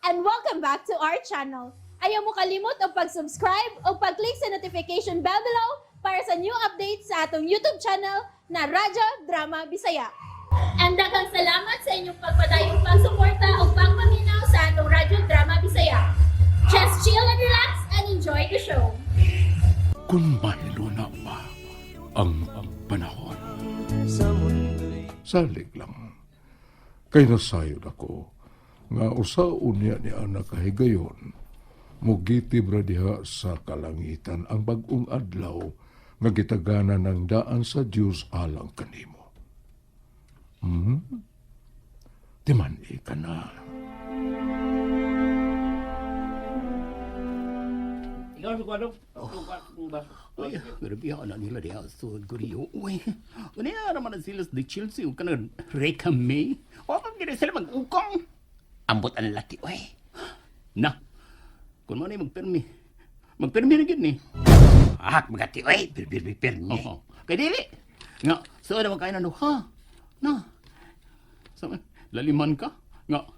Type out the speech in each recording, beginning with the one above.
And welcome back to our channel. Ayaw mo kalimot og pag-subscribe o pag-click sa notification bell below para sa new updates sa atong YouTube channel na Radyo Drama Bisaya. And daghang salamat sa inyong pagpadayong pagsuporta o pagpaminaw sa atong Radyo Drama Bisaya. Just chill and relax and enjoy the show. Kung mahiluna pa ang panahon. Salig lang. Kay nasayod ako nga usaon niya ni ana kahigayon mugitib ra diha sa kalangitan ang bag-ong adlaw nga gitagana ng daan sa Dios alang kanimo. Timan-i ka na. Ikaw sa kwadro? Uy, grabe na nila diha sa Guriyo. Uy, unya naman na sila sa The Chelsea ug kanang Reka May. Wa pa gid sila mag-ukong. Ambot ang laki, oy. Na. Kun mo na magpermi. Magpermi na gid ni. Ah, magati, oy. Pirmi, pirmi. Oo. Kay dili. Nga, so naman kayo na no, ha? Na. Sa laliman ka? Nga,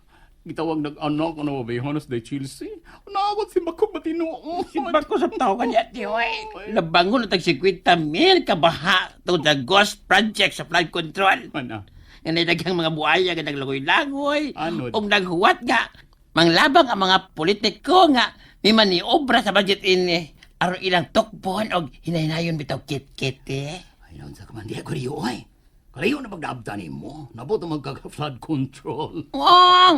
gitawag nag-anak ano ba Johannes de Chelsea? Naakot si Bako Batino. Simba ko sa tao kanya, ti, oy. Labangon na tag 50 mil kabaha to the Ghost Project sa flood control. Ana. Nga naidaghang mga buaya nga naglangoy-langoy. Anod? Ug naghuwat nga. Manglabang ang mga politiko nga may maniobra sa budget ini. Aron ilang tukbon og hinahinayon bitaw kit-kit eh. Ay, naon sa kamandi ko riyo, ay. Kalayo na pagdaabta ni mo. Nabuto magkaka-flood control. Wong!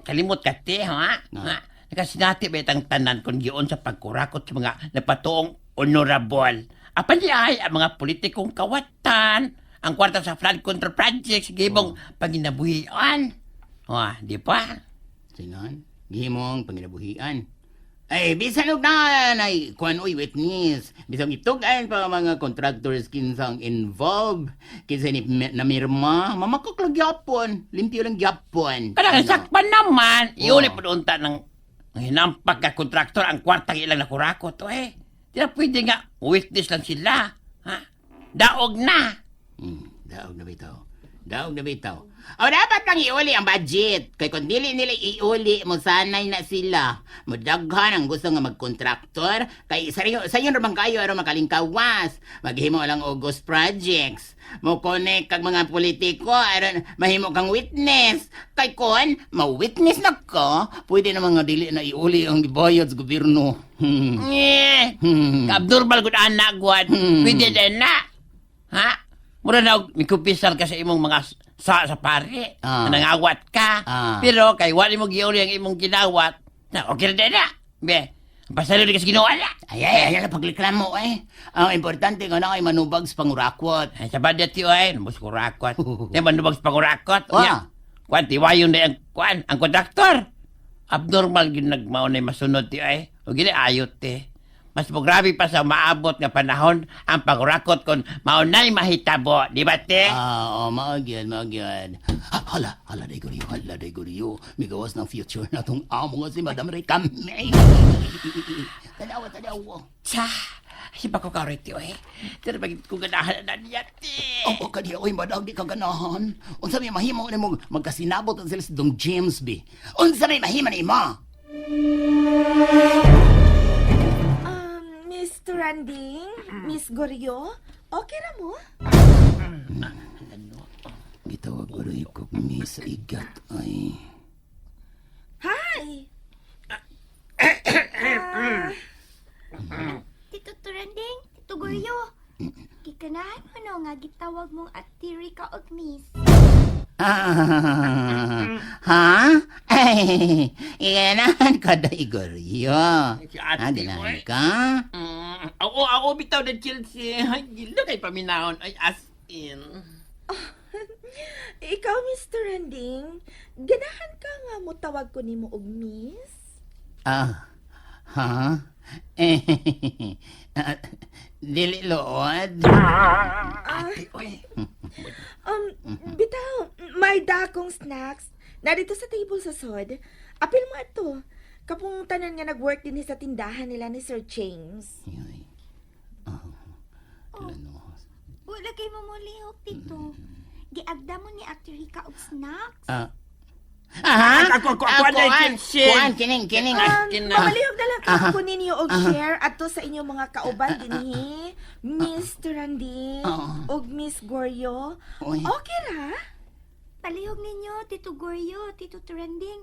Kalimot ka, te, ha? Na. Ha? Nakasinati ba itang tanan kung gion sa pagkurakot sa mga napatuong honorable? Apan di ay ang mga politikong kawatan, ang kwarta sa flood control projects, gibong panginabuhian. Ha, di ba? Sinan, gihimong panginabuhian. Ay, bisan og na ay kuan oy witness. Bisan itugan pa mga contractors kinsang involved, kinsa ni namirma, mamakak lang gyapon, limpyo lang gyapon. Kanang Ano? sakpan naman, Oo. iuli po unta ng ng hinampak ka kontraktor ang kwartang ilang nakurakot, eh. Di na pwede nga, witness lang sila. Ha? Daog na. Daog na bitaw. Daog na bitaw. O dapat lang iuli ang budget. Kay kung dili nila iuli, mosanay na sila. Mudaghan ang gusto nga magkontraktor. Kay sayo, sayon ra man kayo aron makalingkawas. Maghimo lang og ghost projects. Mo connect kag mga politiko aron mahimo kang witness. Kay kon ma-witness na ka, pwede na mga dili na iuli ang gibayad sa gobyerno. Nye! Kaabnormal gud anak gwad. Pwede din na. Ha? Mura na og mikupisal ka sa imong mga sa pare. Ah. Na nangawat ka. Ah. Pero kay wala mo giuli ang imong ginawat. Na okay na din na. Be, pasalo di ka sa Ginoo ala. Ay, ay, ay, ay, pagreklamo eh. Ang importante nga na ay manubag sa pangurakwat. Ay, sa badya ti ay, nubos kurakot. Di ba nubag sa pangurakot? Wa. Unya, kuan tiwayon na ang kuan, ang kontraktor. Abnormal gid nagmao na masunod ti ay. O gini ayot ti. Mas grabe pa sa maabot nga panahon ang pangurakot kon maunay mahitabo, di ba te? Ah, oh, mao gyud, mao gyud. Ha, hala, hala day guriyo, hala day guriyo. Migawas ng future na tong amo nga si Madam Recame. Tanawa, tanawa. Sa, si bako ka ti oy. Pero bagit ko ganahan na niya ti. Oo, kaniya, oy, madam, di ka ganahan. Unsa may mahimo nimo magkasinabot ang sila si Dong James B. Unsa may mahimo nimo? Miss Turanding, Miss Gorio, okay ra mo? Gitawag ko rin ko mi sa igat ay. Hi! Tito Turanding, Tito Goryo. Gikanahan mo no nga gitawag mong Ate Rica og Miss. Ah, ha? Ay, ganahan ka day guriyo. Si ate, Ah, ganahan oy. ka? Ako, ako bitaw na Chelsea. Ay, gila kay paminahon. Ay, as in. Ikaw, Miss Turanding, ganahan ka nga mo tawag ko nimo og Miss? Ah, ha? Eh, ah, dili lood. Ate, oy. Bitaw, may dakong snacks. Narito sa table sa sod. Apil mo ato. Kapung tanan nga nag-work din sa tindahan nila ni Sir James. Ay. Ah, ano? Wala kay mo mulihok, Tito. Giagda mo ni Ate Rica og snacks. Ah, Aha. Ako, ako, ako, Ah, ako, kuan, Chelsea. kuan, kining, kining. Mamalihog na lang ko ninyo og share adto sa inyong mga kauban dinhi, Miss Turanding Oo. ug Miss Goryo. Uy. Okay ra? Palihog ninyo, Tito Goryo, Tito Trending.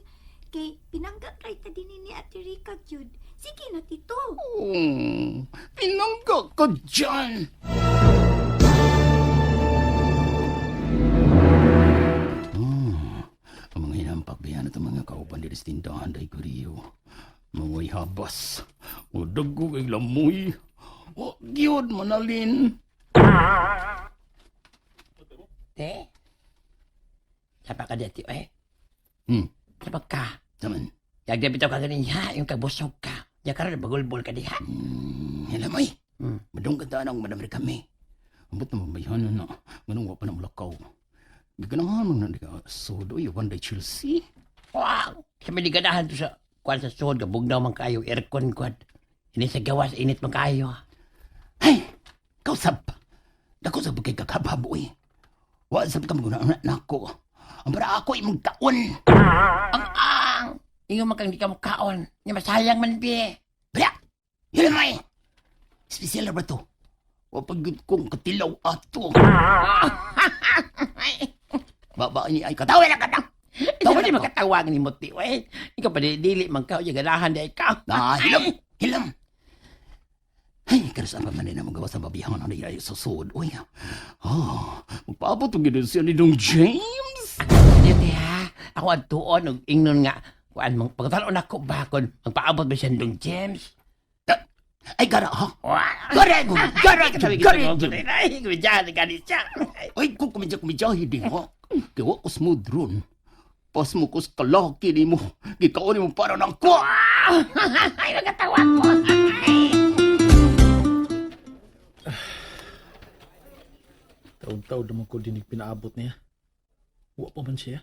Kay pinanggak kay ta din ni Ate Rica gyud. Sige na, Tito. Oh, pinangga ka dyan. Ang mga hinampak biyan at ang mga kauban diri sa tindahan day Guriyo. Maway habas. O dago kay lamoy. O gyud manalin. Te. Sapa ka dati, eh. Sapa ka. Taman. Yagda bitaw ka ganin ha, yung kabusog ka. Ya karon bagulbol ka diha. Lamoy. Madung ka tanong madamri kami. Ambot na mabayhanan na. Ganun wa pa na mulakaw. Giganahan mo na di ka. Sodo, iwan day Chelsea. Wow! Sa may ganahan to sa kuan sa suod ka bugnaw man kayo aircon kuan. Ini sa gawas init man kayo. Hey! Kausap! Dako sa kay kakababoy. Wa sab ka maguna na nako. Ang para ako imong kaon. Ang ang ingon man kang di ka mukaon. Nya masayang man bi. Bra! Hilamay! Espesyal na ba to? Wa pag kong katilaw ato. Baba ni ay katawa na ka na. Ikaw di makatawag ni Muti, eh. Ikaw pa dili man ka, ya ganahan di ka. Na, hilam! Hilam! Ay, karas ang pamanay na magawa sa babihan na ay susod. Uy, oh, magpaabot ang gano'n siya ni Dong James. Dito ha. Ako ang tuon og ingnon nga kuan mong pagtan-on ako ba kon magpaabot ba siya dong James? Ay, gara ha? Wah! Gara, gara, gara, gara. Ay, kumidyahan gani siya. Ay, kung kumidya kumidya, hindi ha. Kaya wa ko smooth ron. Pas mo ko sa kalaki ni mo. Gikaon ni mo para ng ko. Ay, nagatawa ko. Taon-taon naman ko dinig pinaabot niya. Wa pa man siya.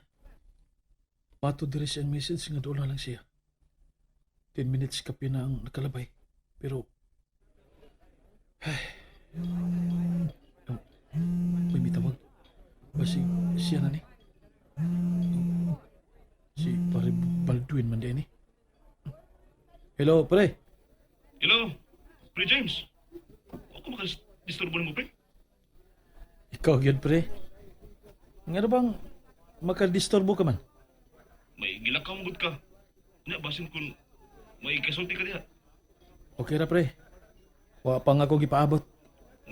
Pato diri siyang message nga doon na lang siya. 10 minutes kape na ang nakalabay. Pero... Ay. Oh, may mitawag. Basi siya na ni. Oh, si pare Baldwin man din ni. Hello, pre. Hello, Pre James. Ako makadisturbo nimo, pre. Ikaw yun, pre. Nga na bang makadisturbo ka man? May gilakaw mo gud ka. Nya basin kun may kasulti ka diha. Okay ra, pre. Wa pa nga ko gipaabot.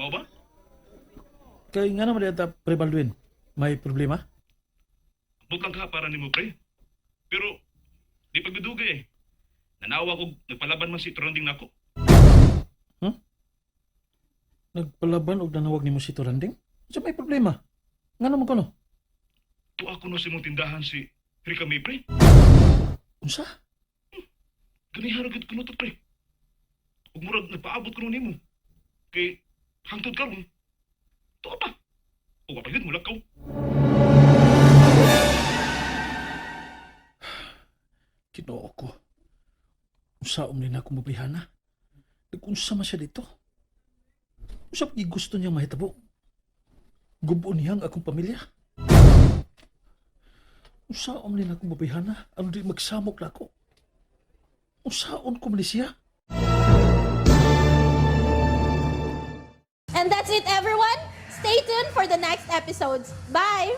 Mao ba? Kay nga naman yata, pre Baldwin, may problema? Ambot lang ka para nimo, pre. Pero di pagdudugay eh. Nanawa ko nagpalaban man si Tronding nako. Nagpalaban og nanawag nimo si Turanding? Sa may problema? Nga naman ko no? Tuwa ko no sa imong tindahan si Rika May, pre. Unsa? Ganihara gud kuno to, pre. Ug murag nagpaabot kuno nimo. Kay hangtod karon. Tuwa pa. Ug wa pa gyud mulakaw. Kinoo ko. Unsa umli na akong mablihana? Nag-unsa man siya dito? Unsa pag gusto niyang mahitabo? Gubo niya ang akong pamilya. Unsa umli na akong mablihana? Ano di magsamok na ako? Unsaon ko man ni siya? And that's it, everyone. Stay tuned for the next episodes. Bye!